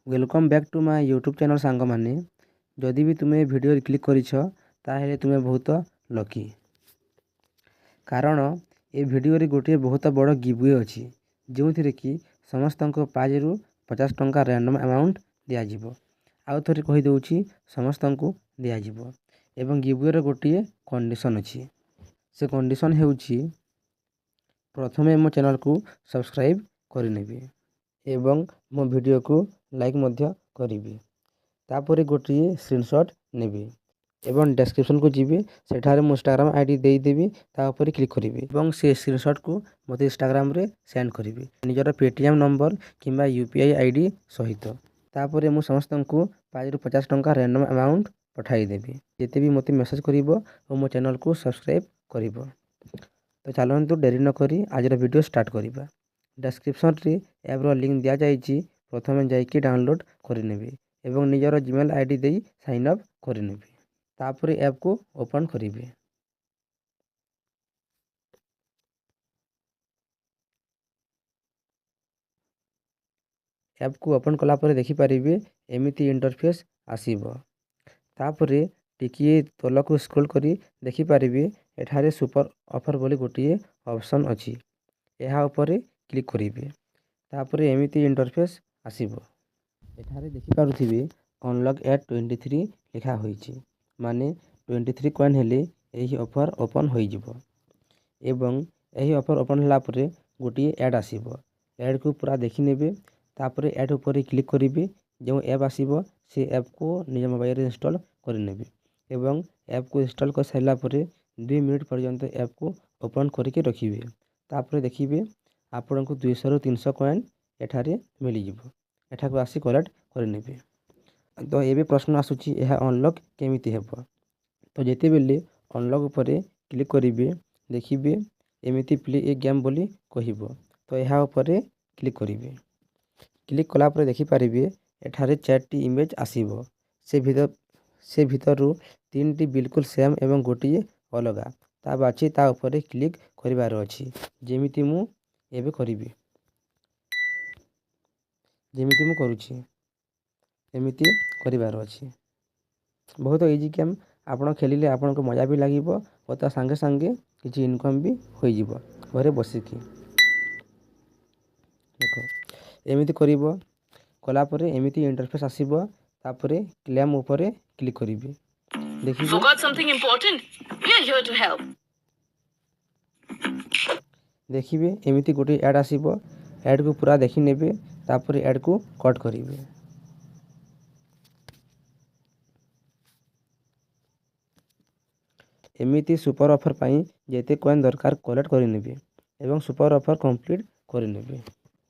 Welcome back to my YouTube channel. ସାଙ୍ଗମାନେ, ଯଦି ବି ତୁମେ ଭିଡ଼ିଓରେ କ୍ଲିକ୍ କରିଛ, ତାହେଲେ ତୁମେ ବହୁତ ଲକି, କାରଣ ଏ ଭିଡ଼ିଓରେ ଗୋଟିଏ ବହୁତ ବଡ଼ ଗିଭୱେ ଅଛି, ଯେଉଁଥିରେ କି ସମସ୍ତଙ୍କ 5ରୁ 50 ଟଙ୍କା ର୍ୟାଣ୍ଡମ୍ ଆମାଉଣ୍ଟ ଦିଆଯିବ। ଆଉ ଥରେ କହିଦେଉଛି, ସମସ୍ତଙ୍କୁ ଦିଆଯିବ ଏବଂ ଗିଭୱେର ଗୋଟିଏ କଣ୍ଡିସନ୍ ଅଛି। ସେ କଣ୍ଡିସନ୍ ହେଉଛି, ପ୍ରଥମେ ମୋ ଚ୍ୟାନେଲ୍କୁ ସବସ୍କ୍ରାଇବ୍ କରିନେବେ ଏବଂ ମୋ ଭିଡ଼ିଓକୁ ଲାଇକ୍ ମଧ୍ୟ କରିବେ। ତାପରେ ଗୋଟିଏ ସ୍କ୍ରିନସଟ୍ ନେବେ ଏବଂ ଡେସ୍କ୍ରିପସନ୍କୁ ଯିବେ। ସେଠାରେ ମୁଁ ଇନଷ୍ଟାଗ୍ରାମ ଆଇଡ଼ି ଦେଇଦେବି, ତା ଉପରେ କ୍ଲିକ୍ କରିବେ ଏବଂ ସେ ସ୍କ୍ରିନସଟ୍କୁ ମୋତେ ଇନଷ୍ଟାଗ୍ରାମରେ ସେଣ୍ଡ କରିବେ ନିଜର ପେଟିଏମ୍ ନମ୍ବର କିମ୍ବା ୟୁପିଆଇ ଆଇଡ଼ି ସହିତ। ତାପରେ ମୁଁ ସମସ୍ତଙ୍କୁ 5ରୁ 50 ଟଙ୍କା ର୍ୟାଣ୍ଡମ୍ ଆମାଉଣ୍ଟ ପଠାଇଦେବି, ଯେତେ ବି ମୋତେ ମେସେଜ୍ କରିବ ଓ ମୋ ଚ୍ୟାନେଲ୍କୁ ସବସ୍କ୍ରାଇବ୍ କରିବ। ତ ଚାଲନ୍ତୁ, ଡେରି ନକରି ଆଜିର ଭିଡ଼ିଓ ଷ୍ଟାର୍ଟ କରିବା। ଡେସ୍କ୍ରିପସନ୍ରେ ଆପ୍ର ଲିଙ୍କ୍ ଦିଆଯାଇଛି। ପ୍ରଥମେ ଯାଇକି ଡାଉନଲୋଡ଼୍ କରିନେବେ ଏବଂ ନିଜର ଜିମେଲ୍ ଆଇଡ଼ି ଦେଇ ସାଇନ୍ ଅପ୍ କରିନେବେ। ତାପରେ ଆପ୍କୁ ଓପନ୍ କରିବେ। ଆପ୍କୁ ଓପନ୍ କଲା ପରେ ଦେଖିପାରିବେ, ଏମିତି ଇଣ୍ଟରଫେସ୍ ଆସିବ। ତାପରେ ଟିକିଏ ତଳକୁ ସ୍କ୍ରୋଲ୍ କରି ଦେଖିପାରିବେ, ଏଠାରେ ସୁପର ଅଫର୍ ବୋଲି ଗୋଟିଏ ଅପସନ୍ ଅଛି। ଏହା ଉପରେ କ୍ଲିକ୍ କରିବେ। ତାପରେ ଏମିତି ଇଣ୍ଟରଫେସ୍ ଆସିବ। ଏଠାରେ ଦେଖିପାରୁଥିବେ, ଅନଲକ୍ ଆଟ୍ 23 ଲେଖା ହୋଇଛି, ମାନେ 23 କଏନ୍ ହେଲେ ଏହି ଅଫର୍ ଓପନ୍ ହୋଇଯିବ। ଏବଂ ଏହି ଅଫର୍ ଓପନ୍ ହେଲା ପରେ ଗୋଟିଏ ଆଡ଼୍ ଆସିବ। ଆଡ଼୍କୁ ପୁରା ଦେଖିନେବେ। ତାପରେ ଆଡ଼୍ ଉପରେ କ୍ଲିକ୍ କରିବେ। ଯେଉଁ ଆପ୍ ଆସିବ, ସେ ଆପ୍କୁ ନିଜ ମୋବାଇଲରେ ଇନଷ୍ଟଲ୍ କରିନେବେ ଏବଂ ଆପ୍କୁ ଇନଷ୍ଟଲ୍ କରିସାରିଲା ପରେ 2 ମିନିଟ୍ ପର୍ଯ୍ୟନ୍ତ ଆପ୍କୁ ଓପନ୍ କରିକି ରଖିବେ। ତାପରେ ଦେଖିବେ, ଆପଣଙ୍କୁ 200ରୁ 300 କଏନ୍ ଏଠାରେ ମିଳିଯିବ। ଏଠାକୁ ଆସି କଲେକ୍ଟ କରିନେବେ। ତ ଏବେ ପ୍ରଶ୍ନ ଆସୁଛି, ଏହା ଅନଲକ୍ କେମିତି ହେବ? ତ ଯେତେବେଳେ ଅନଲକ୍ ଉପରେ କ୍ଲିକ୍ କରିବେ, ଦେଖିବେ ଏମିତି ପ୍ଲେ ଏ ଗେମ୍ ବୋଲି କହିବ। ତ ଏହା ଉପରେ କ୍ଲିକ୍ କରିବେ। କ୍ଲିକ୍ କଲା ପରେ ଦେଖିପାରିବେ, ଏଠାରେ ଚାରିଟି ଇମେଜ୍ ଆସିବ। ସେ ଭିତରୁ ତିନିଟି ବିଲକୁଲ ସେମ୍ ଏବଂ ଗୋଟିଏ ଅଲଗା। ତା ବାଛି ତା ଉପରେ କ୍ଲିକ୍ କରିବାର ଅଛି, ଯେମିତି ମୁଁ ଏବେ କରିବି, ଯେମିତି ମୁଁ କରୁଛି, ଏମିତି କରିବାର ଅଛି। ବହୁତ ଇଜି ଗେମ୍। ଆପଣ ଖେଳିଲେ ଆପଣଙ୍କୁ ମଜା ବି ଲାଗିବ ଓ ତା ସାଙ୍ଗେ ସାଙ୍ଗେ କିଛି ଇନକମ୍ ବି ହୋଇଯିବ ଘରେ ବସିକି। ଦେଖ, ଏମିତି କରିବ। କଲା ପରେ ଏମିତି ଇଣ୍ଟରଫେସ୍ ଆସିବ। ତାପରେ କ୍ଲେମ୍ ଉପରେ କ୍ଲିକ୍ କରିବେ। ଦେଖିବେ। Forgot something important? We are here to help. ଦେଖିବେ, ଏମିତି ଗୋଟିଏ ଆଡ଼୍ ଆସିବ। ଆଡ଼୍କୁ ପୁରା ଦେଖିନେବେ। ତାପରେ ଆଡ଼୍କୁ କଟ୍ କରିବେ। ଏମିତି ସୁପର ଅଫର୍ ପାଇଁ ଯେତେ କଏନ୍ ଦରକାର କଲେକ୍ଟ କରିନେବେ ଏବଂ ସୁପର ଅଫର୍ କମ୍ପ୍ଲିଟ୍ କରିନେବେ।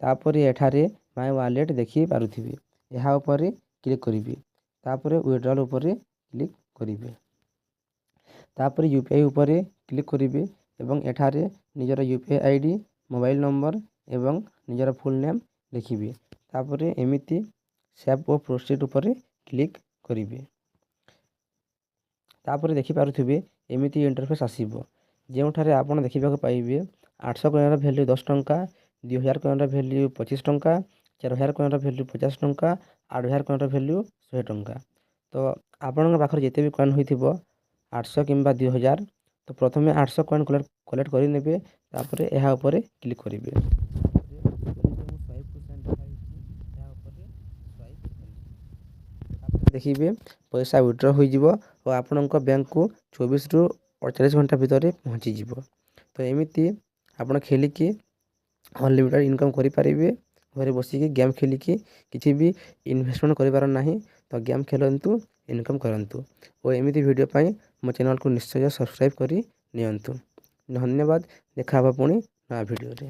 ତାପରେ ଏଠାରେ ମାଇ ୱାଲେଟ୍ ଦେଖିପାରୁଥିବେ, ଏହା ଉପରେ କ୍ଲିକ୍ କରିବେ। ତାପରେ ୱିଡ୍ରଲ୍ ଉପରେ କ୍ଲିକ୍ କରିବେ। ତାପରେ ୟୁପିଆଇ ଉପରେ କ୍ଲିକ୍ କରିବେ ଏବଂ ଏଠାରେ ନିଜର UPI ID, mobile number ଏବଂ ନିଜର ଫୁଲ୍ ନେମ୍ ଲେଖିବେ। ତାପରେ ଏମିତି ସେଭ୍ ଓ ପ୍ରୋସିଡ଼୍ ଉପରେ କ୍ଲିକ୍ କରିବେ। ତାପରେ ଦେଖିପାରୁଥିବେ, ଏମିତି ଇଣ୍ଟରଫେସ୍ ଆସିବ, ଯେଉଁଠାରେ ଆପଣ ଦେଖିବାକୁ ପାଇବେ, 800 କଏନ୍ର ଭ୍ୟାଲ୍ୟୁ 10 ଟଙ୍କା, 2000 କଏନ୍ର ଭ୍ୟାଲ୍ୟୁ 25 ଟଙ୍କା, 4000 କଏନ୍ର ଭ୍ୟାଲ୍ୟୁ 50 ଟଙ୍କା, 8000 କଏନ୍ର ଭ୍ୟାଲ୍ୟୁ 100 ଟଙ୍କା। ତ ଆପଣଙ୍କ ପାଖରେ ଯେତେ ବି କଏନ୍ ହୋଇଥିବ, 800 କିମ୍ବା 2000, ତ ପ୍ରଥମେ 800 କଏନ୍ କଲେକ୍ଟ କରିନେବେ। ତାପରେ ଏହା ଉପରେ କ୍ଲିକ୍ କରିବେ। ସ୍ୱାଇପ୍ ଏହା ଉପରେ ସ୍ୱାଇପ୍ କରିବେ। ଦେଖିବେ, ପଇସା ୱିଡ୍ର ହୋଇଯିବ ଓ ଆପଣଙ୍କ ବ୍ୟାଙ୍କକୁ 24ରୁ 48 ଘଣ୍ଟା ଭିତରେ ପହଞ୍ଚିଯିବ। ତ ଏମିତି ଆପଣ ଖେଳିକି ଅନଲିମିଟେଡ଼ ଇନକମ୍ କରିପାରିବେ। ଘରେ ବସିକି ଗେମ୍ ଖେଳିକି କିଛି ବି ଇନଭେଷ୍ଟମେଣ୍ଟ କରିବାର ନାହିଁ। ତ ଗେମ୍ ଖେଳନ୍ତୁ, ଇନକମ୍ କରନ୍ତୁ ଓ ଏମିତି ଭିଡ଼ିଓ ପାଇଁ ମୋ ଚ୍ୟାନେଲକୁ ନିଶ୍ଚୟ ସବସ୍କ୍ରାଇବ୍ କରି ନିଅନ୍ତୁ। ଧନ୍ୟବାଦ। ଦେଖା ହେବ ପୁଣି ନୂଆ ଭିଡ଼ିଓରେ।